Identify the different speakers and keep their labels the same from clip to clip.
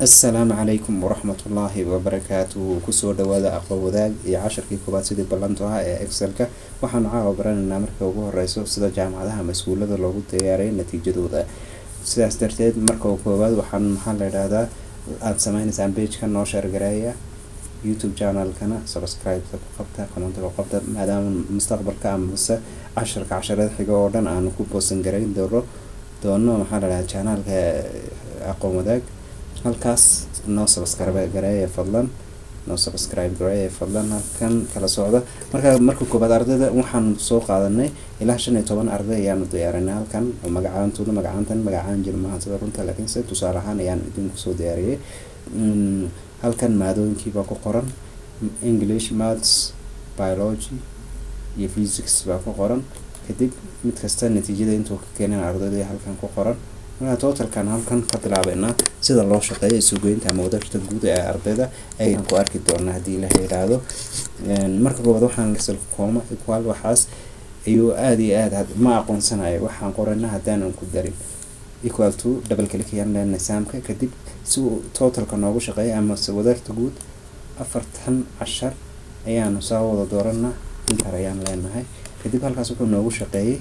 Speaker 1: Assalaamu calaykum waraxmatullaahi wabarakaatuhu. Kusoo dhawaada Aqoon Wadaag iyo casharkii koowaad sidii ballantu ahaa ee Excelka. Waxaanu caawa baranaynaa marka ugu horeyso sida jaamacadaha ama iskuulada loogu diyaariyo natiijadooda. Sidaas darteed, marka koowaad waxaan, maxaa la idhahdaa, aada sameyneysaan pageka noo share gareeya, YouTube channelkana subscribe ku qabta, commentiga ku qabta, maadaama mustaqbalka amase casharka casharada xiga oo dhan aanu ku post garayn doono, maxaa la dhahdaa, channelka Aqoon Wadaag. Halkaas noo subscribe gareeya fadlan, noo subscribe gareeya fadlan. Halkan kala socda. Marka marka koobaad ardayda waxaan soo qaadanay ilaa 15 arday ayaanu diyaarinay halkan oo magacaantooda, magacaantan magacaan jir maaha sida runta, laakiin se tusaale ahaan ayaan idinku soo diyaariyay. Halkan maadooyinkii baa ku qoran: English, maths, biology iyo physics baa ku qoran. Kadib mid kasta natiijada intuu ka keenan ardayda halkan ku qoran. Marka totalkan halkan ka bilaabeynaa sida loo shaqeeyo isugeynta ama wadarta guud ee ardayda ayaan ku arki doonaa haddii la yidhaahdo. Marka koowaad waxaan Excel comma equal waxaas ayuu aada iyo aad ma aqoonsanayo waxaan qorana haddaanan ku darin equal to. Double click ayaan leenahay sumka. Kadib si uu totalka noogu shaqeeyo ama wadarta guud, afartan cashar ayaanu soo wada dooranaa, enter ayaan leenahay. Kadib halkaas wuxuu noogu shaqeeyay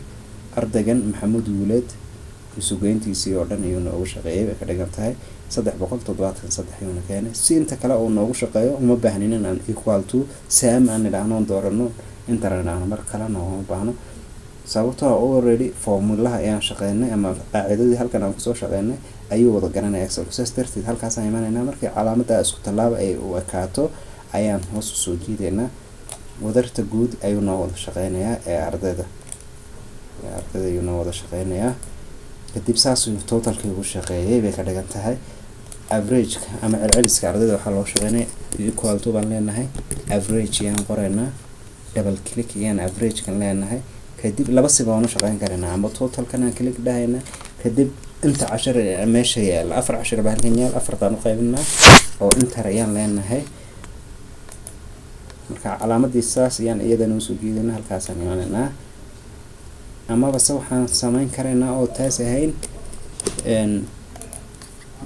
Speaker 1: ardaygan Maxamuud Guuleed isugeyntiisii oo dhan ayuu noogu shaqeeyay bay ka dhigan tahay. 373 ayuuna keenay. Si inta kale uu noogu shaqeeyo uma baahnin in aan equal to sum aan idhaahno, doorano, enter aan idhaahno. Mar kale noogama baahno, sababtoo already formulaha ayaan shaqeynay ama qaacidadii halkan aan kusoo shaqeynay ayuu wada garanaya Excel. Saas darteed halkaasaan imanaynaa. Markii calaamada isku tallaaba ay u ekaato ayaan hoos usoo jiidaynaa. Wadarta guud ayuu noo wada shaqeynayaa ee ardayda ayuu noo wada shaqeynayaa. Kadib saasuu totalkii ugu shaqeeyay bay ka dhigan tahay. Averageka ama celceliska ardayda waxaa loo shaqeynaya equal to baan leenahay, average ayaan qoraynaa, double click ayaan averagekan leenahay. Kadib laba siba waan u shaqeyn karaynaa: ama totalkan aan click dhahaynaa, kadib inta cashar meesha yaala, afar cashar baa halkan yaal, afartaan u qaybinaa oo enter ayaan leenahay. Marka calaamadii saas ayaan iyadana usoo jeedinaa, halkaasaan imanaynaa. Amaba se waxaan sameyn karaynaa oo taas ahayn,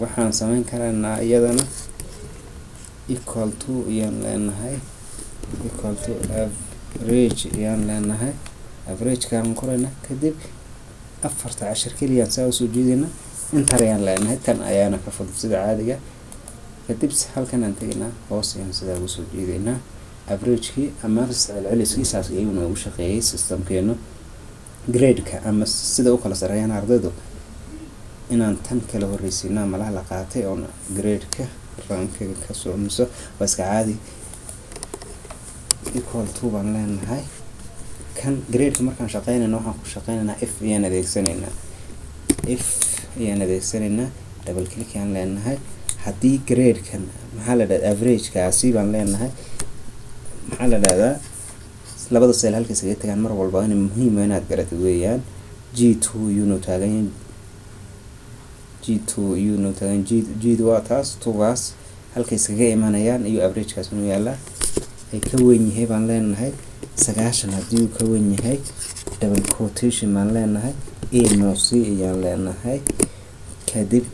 Speaker 1: waxaan sameyn karaynaa iyadana equal to ayaan leenahay, equal to average ayaan leenahay, averagekaan qoraynaa. Kadib afarta cashar keliyaan saa usoo jeedinaa, enter ayaan leenahay. Tan ayaana ka fudud sida caadiga. Kadib halkan aan tegaynaa, hoos ayaan sidaa ugu soo jeedaynaa. Averagekii ama celceliskii saas ayuu noogu shaqeeyay systemkeenu. Gradeka ama sida u kala sareeyaan ardaydu inaan tan kala horreysiinaa malaha la qaatay oon gradeka rankiga kasoo miso waa iska caadi. Equal to baan leenahay. Kan gradeka markaan shaqeynayno waxaan ku shaqeynaynaa if ayaan adeegsanaynaa, if ayaan adeegsanaynaa. Double click ayaan leenahay. Haddii gradekan, maxaa la dhahda, averagekaasi baan leenahay, maxaa la dhahdaa, labada cell halka iskaga tagaan mar walba in muhiim inaad garatid weeyaan. G2 yunu taagan, G2 yunu taagan, G G waa taas, tugaas halka iskaga imanayaan iyo averagekaas inuu yaalaa ay ka weyn yahay baan leenahay 90. Haddii uu ka weyn yahay, double quotation baan leenahay, A noc ayaan leenahay. Kadib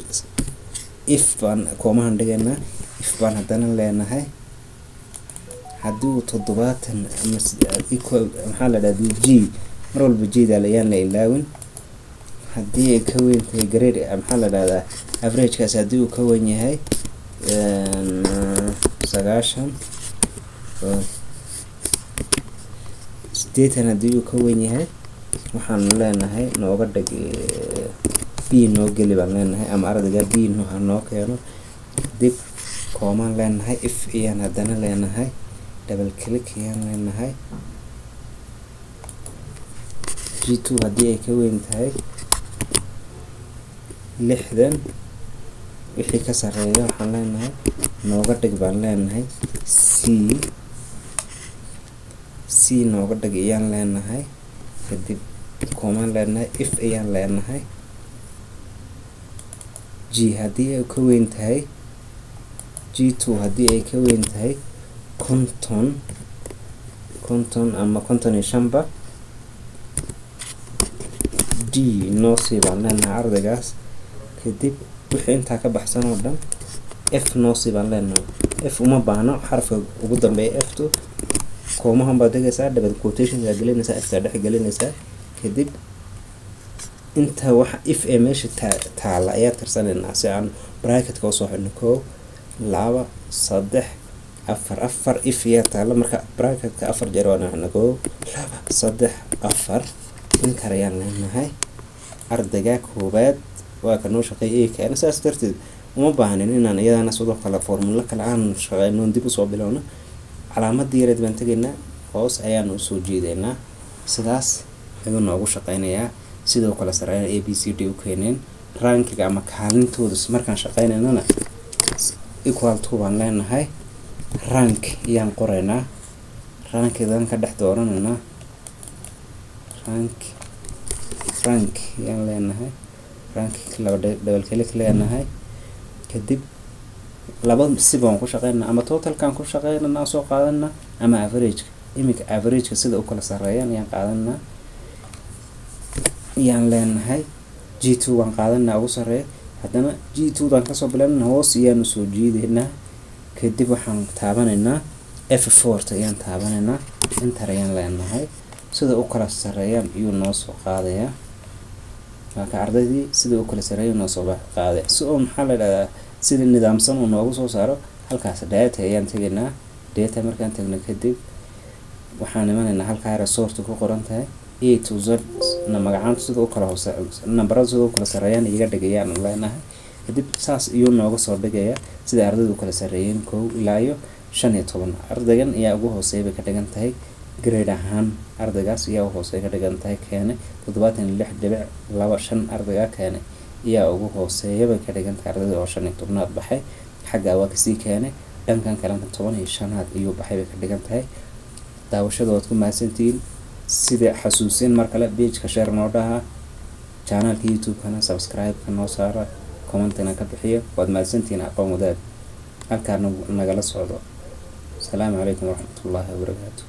Speaker 1: if baan commahan dhigaynaa, if baan haddana leenahay. Haddii uu 70 ama equal, maxaa la dhahda, G mar walba G da ayaan la ilaawin. Haddii ay ka weyn tahay grade, maxaa la dhahdaa, averagekaasi haddii uu ka weyn yahay 90, 80 haddii uu ka weyn yahay, waxaan leenahay nooga dhig B, noo geli baan leenahay, ama ardayga B ha noo keeno. Dib commaan leenahay, if ayaan haddana leenahay, double click ayaan leenahay. G2 haddii ay ka weyn tahay 60 wixii ka sareeya, waxaan leenahay nooga dhig baan leenahay C, C nooga dhig ayaan leenahay. Kadib commaan leenahay, if ayaan leenahay. G haddii ay ka weyn tahay, G2 haddii ay ka weyn tahay 50, 50 ama 55ba, D noo sii baan leenahay ardaygaas. Kadib wixii intaa ka baxsan oo dhan F noosi baan leenahay. F uma baahno, xarafka ugu dambeeya F to commahan baad dhigaysaa, dabeed quotationkaa gelinaysaa, Ftaa dhex gelinaysaa. Kadib inta waxa if ee meesha taala ayaa tirsanaynaa si aan bracketka usoo xidhno: kow, laba, saddex, afar. Afar if ayaa taala, marka bracketka afar jeer waan xidhna: kow, laba, saddex, afar. Enter ayaan leenahay. Ardayga koowaad waa ka noo shaqeeyay keena. Saas darteed uma baahnin inaan iyadana sidoo kale formula kale aan shaqeyno, dib usoo bilowno. Calaamadii yareed baan tegaynaa, hoos ayaan usoo jiidaynaa. Sidaas ayuu noogu shaqeynayaa. Sidoo kale sareeya A, B, C, D u keeneen rankiga ama kaalintooda. Markaan shaqeynaynana equal to baan leenahay, rank ayaan qoraynaa, rankidan ka dhex dooranaynaa, rank, rank ayaan leenahay, rank laba double click leenahay. Kadib laba si baan ku shaqeynaa: ama totalkaan ku shaqeynana soo qaadanaa, ama averageka. Iminka averageka sida u kala sareeyaan ayaan qaadanaa ayaan leenahay. G2 waan qaadanaa ugu sareeya. Haddana G2 daan kasoo bilaabna, hoos ayaan usoo jiidaynaa. Kadib waxaan taabanaynaa F4 ta ayaan taabanaynaa, enter ayaan leenahay. Sida u kala sareeyaan ayuu noo soo qaadayaa. Marka ardaydii sida u kala sareeya noo soo qaadaya, si oo maxaa la dhahdaa, sida nidaamsan uu noogu soo saaro. Halkaas data ayaan tegaynaa. Data markaan tagno kadib, waxaan imanaynaa halkaa yara sort ku qoran tahay. A to Z na magacaantu sida u kala hoose, nambaradu sida u kala sareeyaan iga dhigayaan leenahay. Kadib saas iyuu nooga soo dhigaya sida ardaydu u kala sareeyeen, 1 ilaa iyo 15. Ardaygan ayaa ugu hooseeya bay ka dhigan tahay. Grade ahaan ardaygaas ayaa u hooseeya ka dhigan tahay. Keenay 76.25 ardaygaa keenay ayaa ugu hooseeya bay ka dhigan tahay. Ardayda oo 15aad baxay xaggaa waa kasii keenay, dhankan kalena 15aad ayuu baxay bay ka dhigan tahay. Daawashada waad ku mahadsantihiin. Sida xasuusin mar kale, pageka share noo dhaha, channelka YouTube-kana subscribe-ka noo saara, commentina ka bixiyo. Waad mahadsantihiin. Aqoon Wadaag halkaa nagala socdo. Asalaamu calaykum waraxmatullaahi wabarakaatu.